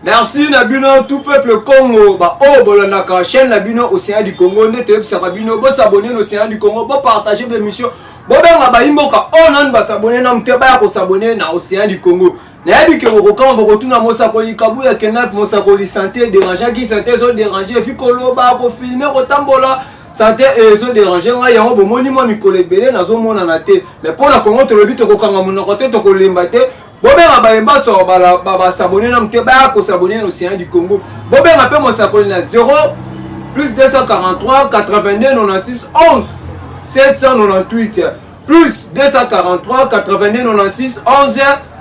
Merci na bino tout peuple Congo ba oyo bolandaka chaîne na bino Océan du Congo nde toyebisaka bino bo s'abonner na Océan du Congo bo partager ba émission bobenga bayi mboka oyo nanu ba s'abonner nanu te baya ko s'abonner na Océan du Congo. Nayebi ke bokokama bokotuna mosakoli Kabuya Kenap mosakoli santé dérangeaki santé ezo déranger efi koloba kofilme kotambola santé ezo déranger ngai yango bomoni mwa mikolo ebele nazomonana te mais mpo na Congo tolobi tokokanga monoko te tokolemba te. Bobenga baye banso ba s'abonner nanu te baya ko s'abonner na Océan du Congo. Bobenga pe mosakoli na 0 plus 243 82 96 11 798 plus 243 82 96 11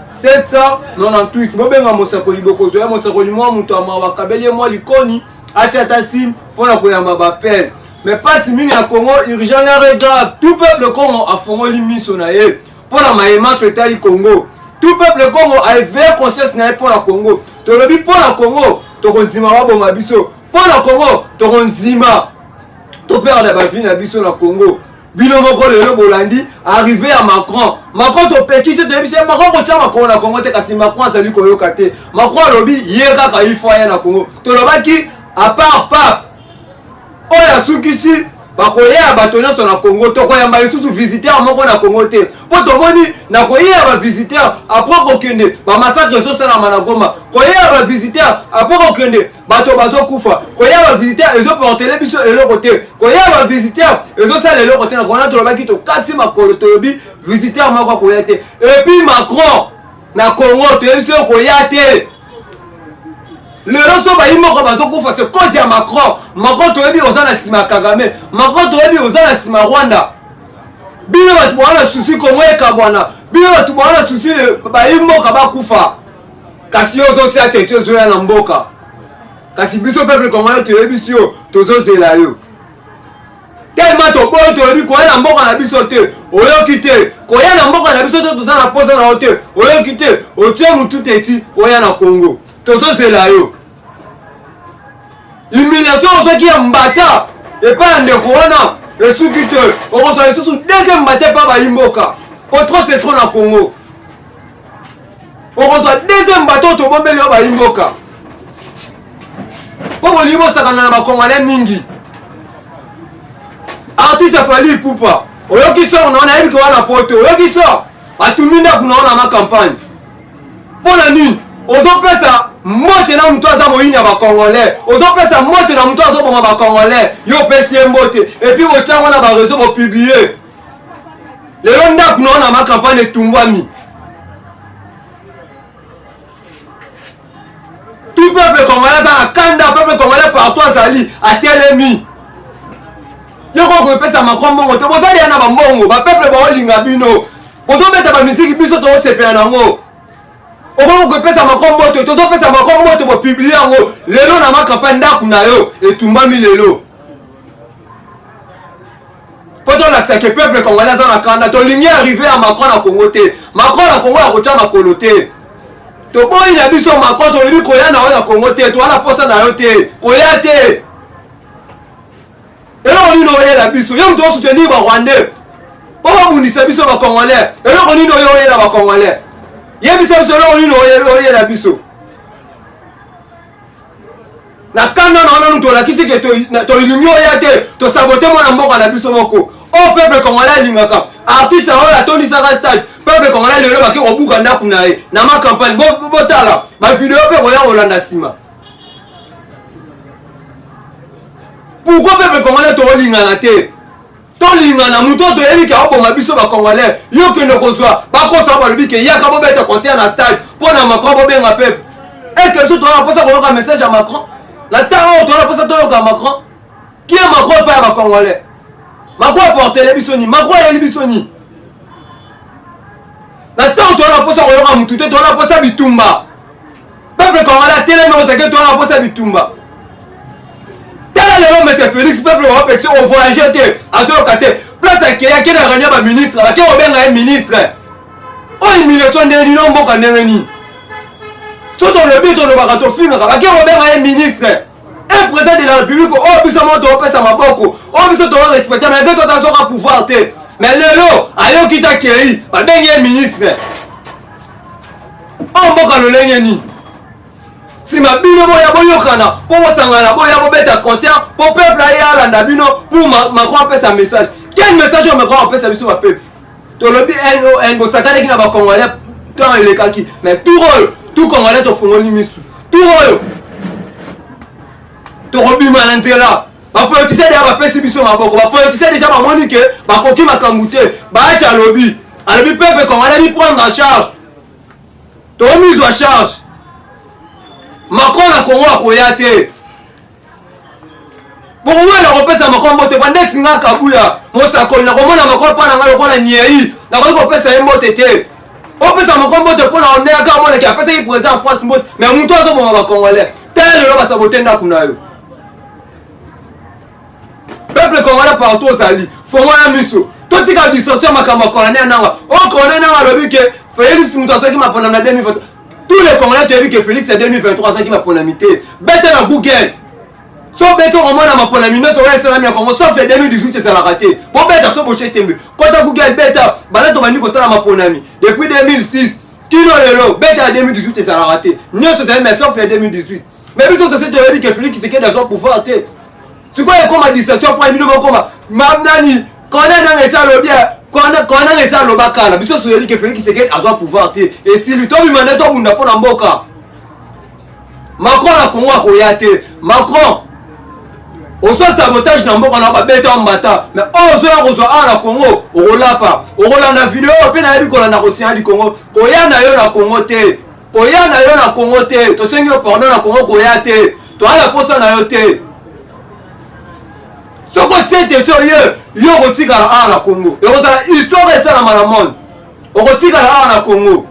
798. Bobenga mosakoli bokozwa ye mosakoli mwa moto ya mawa akabeli ye mwa likoni atia ata sim mpo na koyamba bapele. Mais pasi mingi na Congo urgent l'heure est grave. Tout peuple Congo afongoli miso na ye. Mpo na maye manso etali Congo. Tout peuple Congo a éveillé conscience na ye mpo na Congo. Tolobi mpo na Congo, tokondima baboma biso. Mpo na Congo, tokondima to perdre ba vie na biso na Congo. Bino moko lelo bolandi arrivée ya Macron. Macron topekisi toyebisi ye Macron kotya makolo na Congo te, kasi Macron azali koyoka te. Macron alobi ye kaka il faut aya na Congo. Tolobaki à part pape oyo asukisi bakoya bato nyonso na Congo, tokoyamba lisusu visiteur moko na Congo te, mpo tomoni na koyeya ba visiteur apres kokende ba massacre ezosalama na Goma, koyeya ba visiteur apres kokende bato bazokufa, koyeya ba visiteur ezoportele biso eloko te, koyeya ba visiteur ezosala eloko te. Na Congo tolobaki tokati makolo, tolobi visiteur moko akoya te. Et puis Macron na Congo toyebi soki okoya te. Lelo so bayi moko bazokufa c'est cause ya Macron. Macron toyebi oza na nsima ya Kagame. Macron toyebi oza na nsima Rwanda. Bino bato boza na souci Congo ekabwana. Bino bato boza na souci bayi mboka bakufa. Kasi yo ozotia tete ozoya na mboka. Kasi biso peuple congolais toyebisi yo tozozela yo. Tellement toboyi tolobi koya na mboka na biso te, oyoki te. Koya na mboka na biso te, toza na posa na yo te, oyoki te. Otie mutu teti oya na Congo, tozozela yo. Humiliation ozwaki ya mbata epai ya ndeko wana esuki te, okozwa lisusu deuxième mbata epai bayi mboka po trop c'est trop na Congo. Okozwa deuxième mbata oyo tobombeli yo bayi mboka po bolingi bosakana na bakongolais mingi. Artiste Fally Ipupa, oyoki sort na nayebi ke wana poto, oyoki sort batumbi ndako na wana ma campagne. Mpo na nini ozopesa mbote na moto aza moyini ya bakongolais, ozopesa mbote na moto azoboma bakongolais, yo opesi ye mbote epuis botiango na bareseau bopublie. Lelo ndako na wana ma campagne etumbwami. Tout peuple congolais aza na kanda, peuple congolais partout azali atelemi. Yo koko kopesa Macron mbongo te, bozali ya na bambongo, ba peuple baolinga bino. Bozobeta ba musique biso tozosepela nango. Okoki kopesa Macron mbote, tozopesa Macron mbote, bopublie yango lelo na ma campagne, ndako na yo etumbami lelo. Po tolakisa ke peuple congolais aza na kanda, tolingi arrivée ya Macron na Congo te. Macron na Congo ya kotya makolo te. Toboyi na biso Macron, tolobi koya na yo na Congo te, toza na posa na yo te, koya te. Eloko nini oyela biso? Yo moto osoutenir ba Rwandais po babundisa biso ba Congolais. Eloko nini oyo oyela ba Congolais? Yebisa biso eloko nini oyela biso. Na kanda na wana tolakisi ke tolingi oya te, tosabote mwana mboka na biso moko. Oyo peuple congolais alingaka, artiste oyo atondisaka stade, peuple congolais lelo bake kobuka ndako na ye na ma campagne. Botala ba video mpe koya kolanda nsima. Pourquoi peuple congolais tolingana te? Tolingana, moto oyo toyebi ke aoboma biso ba congolais, yo kende kozwa bakosa balobi ke yaka bobeta concert na stade mpo na Macron, bobenga peuple. Est-ce que biso toza na mposa koyoka message ya Macron? Na ntango oyo toza na mposa toyoka Macron? Qui est Macron epai ya ba congolais? Macron aportele biso nini? Macron ayeli biso nini? Na ntango toza na mposa koyoka motu te, toza na mposa bitumba. Peuple congolais atelemi ozalaki toza na mposa bitumba. Tala lelo monsieur Félix, peuple wa petit o voyager te, azoyoka te. Place akei akei na réunion ba ministre, bake kobenga ye ministre. Oyo humiliation ndenge nini, mboka ndenge nini? So tolobi tolobaka tofingaka, bake kobenga ye ministre. Un président de la République oyo biso moko topesa maboko, oyo biso to respecter, mais que toza soka pouvoir te. Mais lelo ayoki ta kei, babengi ye ministre. Oyo mboka lolenge nini? Nsima bino boya boyokana mpo bosangana, boya bobeta concert mpo peuple aye alanda bino pour Macron apesa message. Quel message oyo Macron apesa biso ba peuple? Tolobi NON, bosakanaki na ba Congolais temps elekaki, mais tour oyo tout Congolais tofungoli misu. Tour oyo tokobima na nzela. Bapolitisien deja bapesi biso maboko, bapolitisien deja bamoni ke bakoki makambo te. Baacha alobi, alobi peuple congolais mi prendre en charge, tomizwa charge. Macron na Congo akoya te. Bokoboyela kopesa Macron mbote pa ndeti nga Kabuya mosakoli nakomona Macron mpa na nga lokola nyei, nakoki kopesa ye mbote te. Opesa Macron mbote mpo na ondeyaka amonaki apesaki président ya France mbote, mais moto azoboma ba Congolais. Tala lelo basabote ndako na yo. Peuple congolais partout ozali, fongola miso, totika distraction makambo ya colonel Nanga. O colonel Nanga alobi ke Félix moto azwaki maponami na 2023. Tous les Congolais toyebi ke Félix ya 2023 azwaki maponami te. Beta na Google. So beta okomona maponami nyonso oyo esalami na Congo sauf ya 2018 ezalaka te. Bobeta so botie tembe. Kota Google beta, banda tobandi kosala maponami depuis 2006 kino lelo, beta ya 2018 ezalaka te. Nyonso ezali mais sauf ya 2018. Mais biso sese toyebi ke Félix Tshisekedi azwa pouvoir te. Sikoyo ekoma distraction mpo bino bokoma nani Corneille Nangaa esi alobi, Corneille Nangaa esi aloba kala. Biso toyebi ke Félix Tshisekedi azwa pouvoir te. Esili tobima nde tobunda mpo na mboka. Macron na Congo akoya te. Macron ozwa sabotage na mboka na babeta mbata, mais oyo ozoya kozwa awa na Congo okolapa. Okolanda video oyo mpe nayebi kolanda Océan du Congo. Koya na yo na Congo te, koya na yo na Congo te. Tosengi yo pardon na Congo koya te, toza na posa na yo te. Soki otie te tio ye yo okotikala awa na Congo, ekozala histoire esalama na monde, okotikala awa na Congo.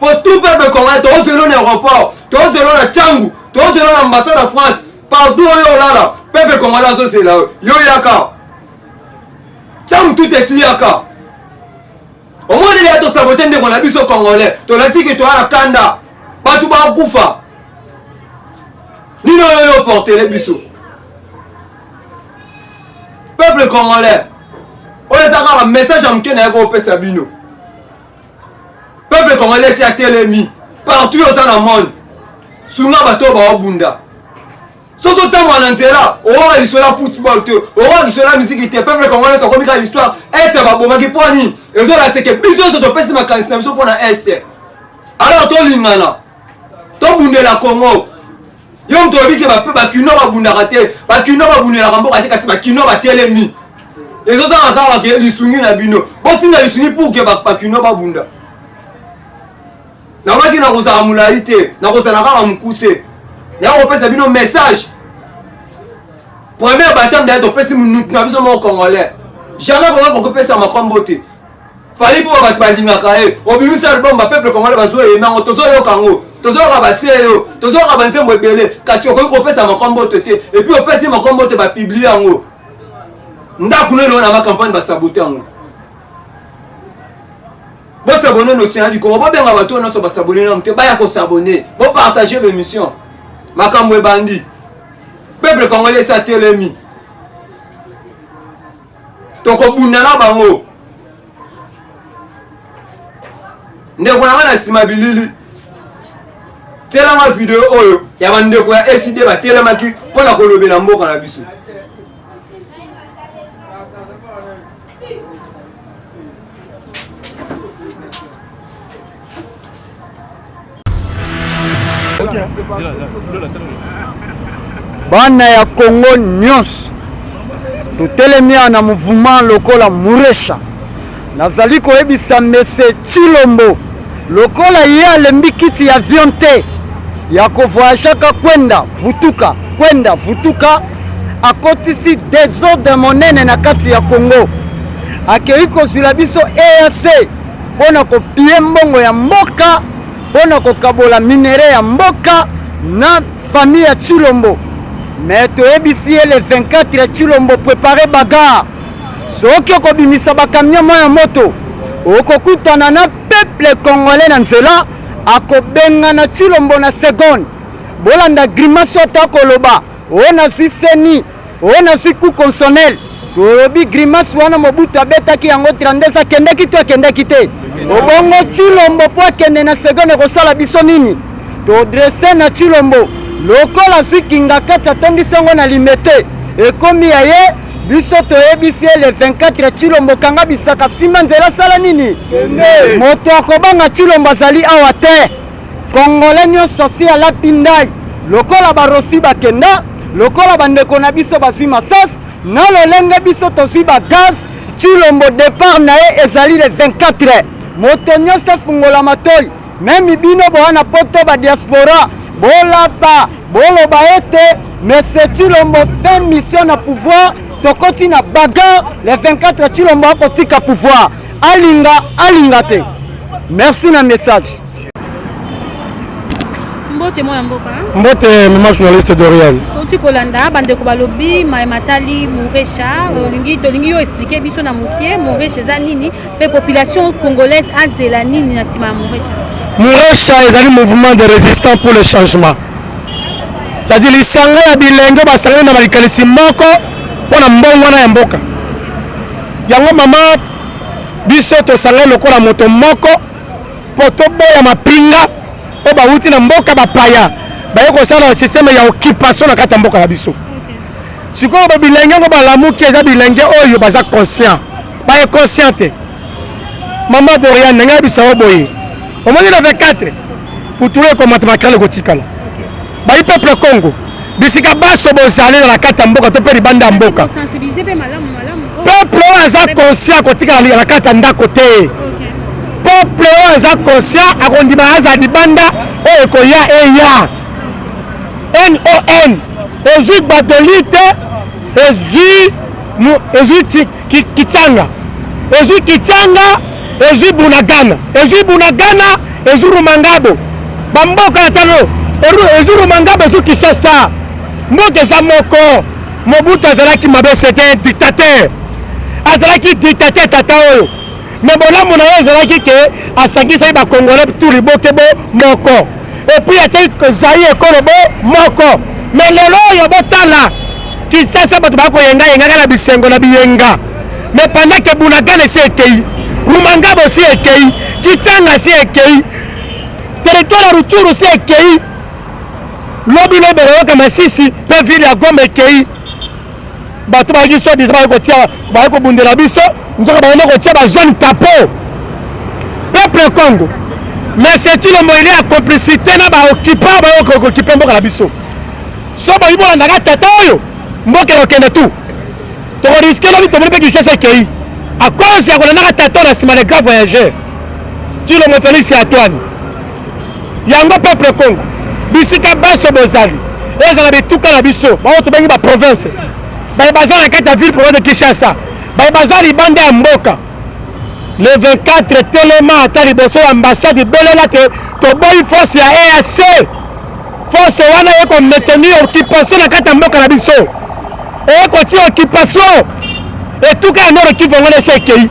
Po tout peuple congolais tozelo na aéroport, tozelo na Tshangu, tozelo na ambassade ya France, partout oyo olala peuple congolais azozela yo. Yo yaka Tshangu tout etiyaka. Omoni ya tosabote ndeko na biso congolais, tolakisi ke toya na kanda, bato bakufa nini oyo yo portele biso peuple congolais. Oyo eza kaka message ya moke na ye kopesa bino peuple congolais. Esi atelemi partout oza na monde, sunga bato oyo baobunda. Soki otambola na nzela oyoka lisolo ya football te, oyoka lisolo ya miziki te. Peuple congolais akomi kaka histoire este babomaki mpo nini? Ezolakisa ke biso nyonso topesi makanisi na biso mpo na este. Alors tolingana, tobundela Congo. Yo moto oyebi ke bakino babundaka te, bakino babundelaka mboka te, kasi bakino batelemi. Ezozanga kaka ke lisungi na bino, botinda lisungi pour ke bakino babunda. Nalobaki nakozala molai te, nakozala kaka mokuse. Naya kopesa bino message. Première baptême d'ailleurs topesi mutu na biso moko congolais. Jamais koka kokopesa Macron mbote. Fally mpo bato balingaka ye, obimisa album, ba peuple congolais bazoyema yango, tozoyoka yango, tozoyoka baseyo, tozoyoka banzembo ebele, kasi okoki kopesa Macron mbote te. Et puis opesi Macron mbote, bapublie yango, ndako nene na macampagne basabote yango. Bosabone na Océan du Congo, bobenga bato oyo nyonso basabone nanu te baya kosabone, bopartage baémission. Makambo ebandi, peuple congolais esi atelemi, tokobunda na bango. Ndeko na nga na nsima bilili, tielanga video oyo ya bandeko ya ECD batelemaki mpo na kolobela mboka na biso. Bana ya Congo nyonso totelemi awa na mouvement lokola Muresha. Nazali koyebisa Mese Tshilombo lokola ye alembi kiti ya avion te ya kovoyageaka kwenda vutuka kwenda vutuka, akotisi desordre monene na kati ya Congo. Akei kozwila biso EAC mpo na kopie mbongo ya mboka, mpo na kokabola minere ya mboka na famille ya Tshilombo. Mais toyebisi ye le 24 ya Tshilombo, prepare bagarre. Soki okobimisa bakamion mwa ya moto, okokutana na peuple congolais na nzela, akobengana Tshilombo na seconde. Bolanda grimace ata koloba oyo nazwi seni, oyo nazwi coup constitutionnel. Tolobi grimace wana Mobutu abetaki yango 32, akendaki to akendaki te. Obongo Tshilombo mpo akende na seconde ekosala biso nini? Todresse na Tshilombo lokola azwi Kingakati atondisi yango na Limete, ekomi ya ye. Biso toyebisi ye le 24 Tshilombo kanga bisaka simba nzela sala nini? Moto akobanga Tshilombo azali awa te. Congolais nyonso si alapi ndai lokola barosi bakenda, lokola bandeko na biso bazwi masasi na lolenge biso tozwi ba gaz. Tshilombo départ na ye ezali le 24. Moto nyonso afungola matoi, meme bino boa na poto ba diaspora bolapa boloba ete Monsieur Tshilombo fin mission na pouvoir, tokoti na bagarre le 24. Tshilombo akotika pouvoir, alinga alinga te. Merci na message. Mbote mwana mboka. Mbote mama journaliste Dorian. Oti kolanda bandeko balobi maye matali Muresha, olingi tolingi yo expliquer biso na mokie Muresha eza nini pe population congolaise azela nini na nsima ya Muresha? Muresha ezali mouvement de résistance pour le changement. C'est-à-dire lisanga ya bilenge basangani na likanisi moko mpo na mbongwana ya mboka. Yango mama, biso tosangani lokola moto moko mpo toboya mapinga oyo bawuti na mboka bapaya baye kosala systeme ya occupation na kati ya mboka na biso. Sikoyo ba bilenge yango balamuki, eza bilenge oyo baza conscient, baye conscient te. Mama Dorian, ndenge yebisa yo boye, omoni le 24 kutulu ekomata makala ekotikala bayi peuple Congo bisika baso bozali na kati ya mboka to mpe libanda ya mboka. Peuple oyo aza conscient akotikala na kati ya ndako te. Peuple oyo aza conscient akondima aza libanda, oyo ekoya eya non ezwi Gbadolite, ezwi Kichanga, ezwi Kichanga, ezwi Bunagana, ezwi Bunagana, ezwi Rumangabo, bamboka ya tano ezwi Rumangabo, ezwi Kinshasa. Mboka eza moko. Mobutu azalaki mabe, c'était un dictateur, azalaki dictateur tata oyo, mais bolamu na ye ezalaki ke asangisaki bacongolais tout liboke bo moko, et puis atiaki Zaïre ekolo bo moko. Mais lelo oyo botala Kinshasa, bato bakoyenga-yengaka na bisengo na biyenga, mais pendant que Bunagana esi ekei, Rumangabo esi ekei, Kichanga esi ekei, territoire ya Rutshuru esi ekei, lobi lobi bokoyoka Masisi mpe ville ya Goma ekei. Bato bayaki soi disant baye kotia, baye kobundela biso, nzoka bayende kotia ba zone tapo. Peuple Congo, mais c'est Tshilombo, il est ya complicité na ba occupants baye kooccuper mboka na biso. So boyi bolandaka tata oyo, mboka ekokende tout, tokoriske lobi tomoni mpe Kinshasa ekei à cause ya kolandaka tata oyo na nsima, le grand voyageur Tshilombo Félix Antoine. Yango peuple Congo bisika baso bozali, ezala bituka na biso baoyo tobengi ba province, baye baza na kati ya ville province de Kinshasa, baye baza libanda ya mboka, le 24 telema ata liboso ya ambassade, belela ke toboyi force ya EAC. Force wana eye ko maintenir occupation na kati ya mboka na biso, eye kotia occupation. Etuka ya Nord Kivu yango esi ekei,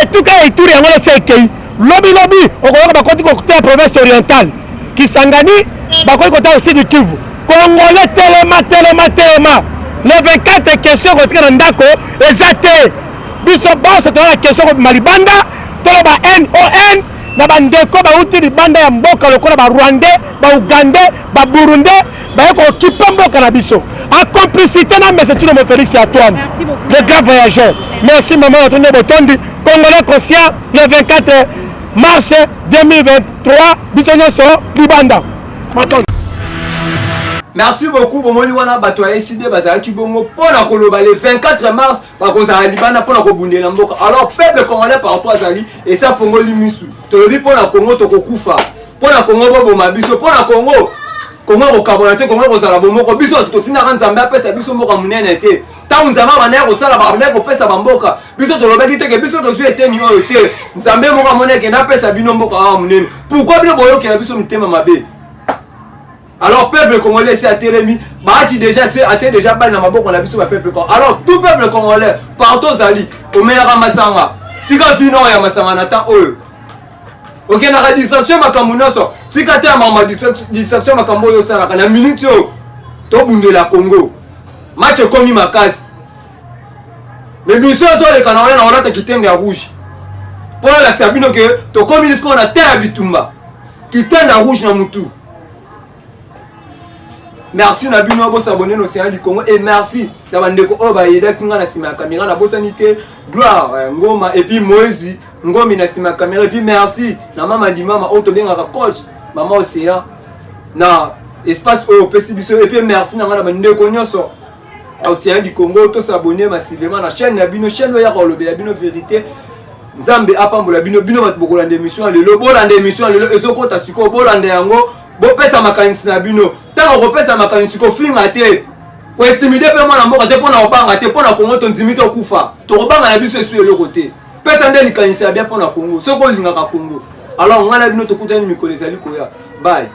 etuka ya Ituri yango esi ekei. Lobi lobi okoyoka bakoti koteya province orientale Kisangani, bakoki kotala Sud Kivu. Congolais telema, telema, telema. Le 24 question kotika na ndako eza te. Biso banso toza na question kobima libanda, toloba non na bandeko bauti libanda ya mboka lokola ba Rwandais, ba Ougandais, ba Burundais baye kooccuper mboka na biso en complicité na Monsieur Tshilombo Félix Antoine, le grand voyageur. Merci maman, natondi botondi. Congolais conscient, le 24 mars 2023 biso nyonso libanda. Matondi. Merci beaucoup. Bomoni wana bato ya ECD bazalaki bongo mpo na koloba le 24 mars bakozala libanda mpo na kobundela mboka. Alors peuple congolais partout azali, esi afongoli misu. Tolobi mpo na Congo tokokufa, mpo na Congo boboma biso, mpo na Congo, Congo ekokabola te, Congo ekozala bomoko. Biso bato totindaka Nzambe apesa biso mboka monene te. Ntango Nzambe abandaki kosala, abandaki kopesa bamboka, biso tolobaki te ke biso tozwi eteni oyo te. Nzambe moko amoni eke napesa bino mboka awa monene, pourquoi bino boyokela biso mitema mabe? Alors peuple congolais esi atelemi, baati déjà atie déjà bali na maboko na biso ba peuple congolais. Alors tout peuple congolais partout ozali, omelaka masanga, tika vino ya masanga na temps oyo. Okendaka distraction makambo nyonso, tika te ya mama distraction makambo oyo osalaka na minute oyo. Tobundela Congo, match ekomi makasi, mais biso ezoleka na wana na olata kitenge ya rouge. Mpo nalakisa bino ke tokomi sikoyo na te ya bitumba. Kitenda rouge na mutu. Merci na bino bosabone na Océan du Congo et merci na bandeko oyo bayedaki nga na nsima ya kamera. Nabosani te Gloire Ngoma et puis Moïse Ngomi na nsima ya kamera, et puis merci na mama Dimama oyo tobengaka coach mama Océan na espace oyo opesi biso, et puis merci na nga na bandeko nyonso Océan du Congo. Tosabone massivement na chaîne na bino, chaîne oyo yaka kolobela bino vérité. Nzambe apambola bino, bino bato bokolanda émission ya lelo. Bolanda émission ya lelo, ezokota sikoyo, bolanda yango, bopesa makanisi na bino. Ntango kopesa makanisi, kofinga te, kointimider mpe mwana mboka te, mpo na kobanga te. Mpo na Kongo tondimi tokufa, tokobanga na biso esu eloko te. Pesa nde likanisi ya bien mpo na Kongo soki olingaka Kongo. Alors ngai na bino tokutani mikolo ezali koya. Bye.